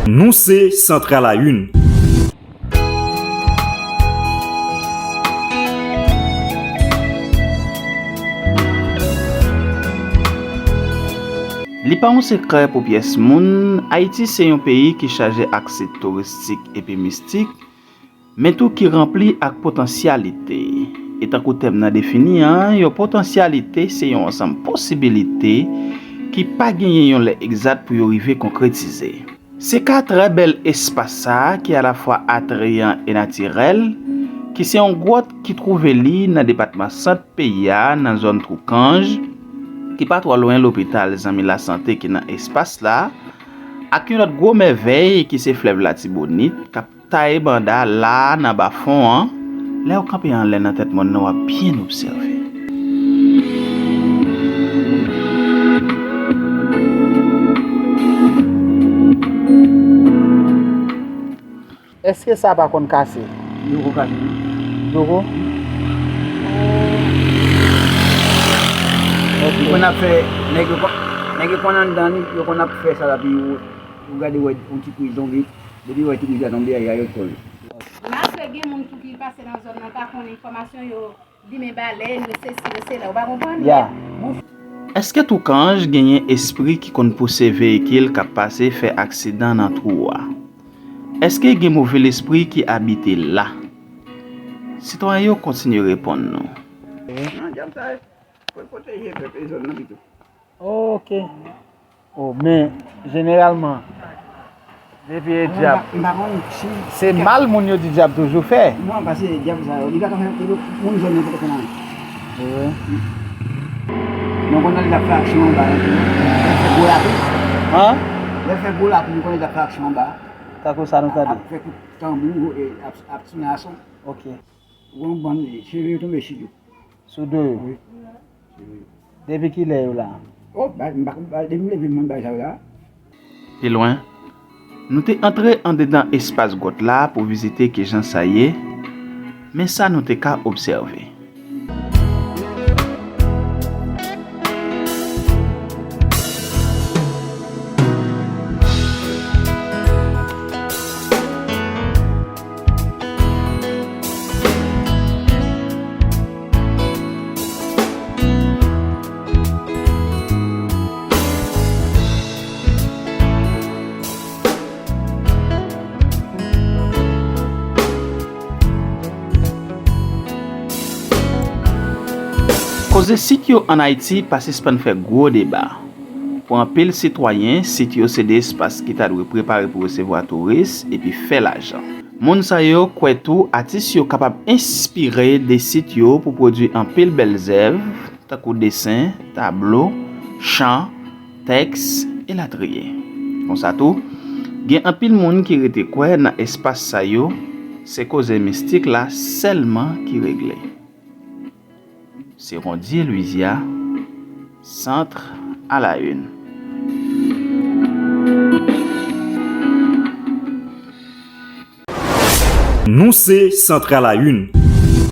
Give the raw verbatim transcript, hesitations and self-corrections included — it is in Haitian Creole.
Nou se Centre à la Une. Li pa yon sekrè pou pyès moun, Ayiti se yon peyi ki chaje ak sit touristik epi mistik, men tou ki ranpli ak potansyalite. E tankou tèm nan defini an, yon potansyalite se yon ansanm posibilite ki pa genyen yon lè egzat pou yo rive konkretize. Se ka trè bèl espas sa a ki alafwa atrayan e natirèl, ki se yon gwòt ki twouve li nan depatman Sant peyi a, nan zòn Twou Kanj, ki pa twò lwen lopital Zanmi Lasante ki nan espas la, ak yon lòt gwo mèvèy ki se flèv Latibonit k ap taye banda la nan ba fon an. Lè w kanpe anlè nan tèt mòn nan, w ap byen obsève. Èske sa pa konn kase? Yo ko kase, non. Yo ko? Ok. Yo konn ap fè, nèg yo konn, nèg yo konn anndan li, yo konn ap fè sa la, pi yo, yo gade wè yon ti pri tonbe, depi yo wè ti pri sa tonbe, a, y a yo kòl. Malgre gen moun tou ki pase nan zòn nan, pa konnen enfòmasyon yo, limen balèn, yo sesi, yo sela, ou pa konprann? Ya. Èske Twou Kanj genyen espri ki konn pouse veyikil k ap pase fè aksidan nan twou a? Èske gen move lespri ki abite la? Sitwayen yo kontinye reponn nou. Non, dyab sa, fò l pwoteje pèp e zòn nan pito. Ok. Oh, men, jeneralman, depi e dyab, m pa konn si se mal moun yo di dyab toujou fè. Non, paske dyab sa yo, li pa ka fè moun zòn nan pa ka fè anyen. Wi. Nou konnen li t ap fè aksyon anba, lè fè gwo lapli. An? Lè fè gwo lapli, nou konnen li t ap fè aksyon anba. Tankou sa nou tande. Ap fè kout tanbou, e, ap, ap simen ason. Ok. Gon bann cheve yo tonbe sou yo. Sou do yo? Wi. Depi kilè yo la? Oh, ba, m pa, ba, depi m leve m bay sa yo la. Pi lwen, nou te antre andedan espas gwòt la pou vizite kijan sa ye, men sa nou te ka obsève. Koze sit yo ann Ayiti pa sispann fè gwo deba. Pou anpil sitwayen, sit yo se de espas ki ta dwe prepare pou resevwa touris epi fè lajan. Moun sa yo kwè tou atis yo kapab enspire de sit yo pou pwodui anpil bèl zèv, tankou desen, tablo, chan, tèks, elatriye. Konsa tou, gen anpil moun ki rete kwè nan espas sa yo, se koze mistik la sèlman ki regle. Serondier Louisia, Centre à la Une. Nou se Centre à la Une.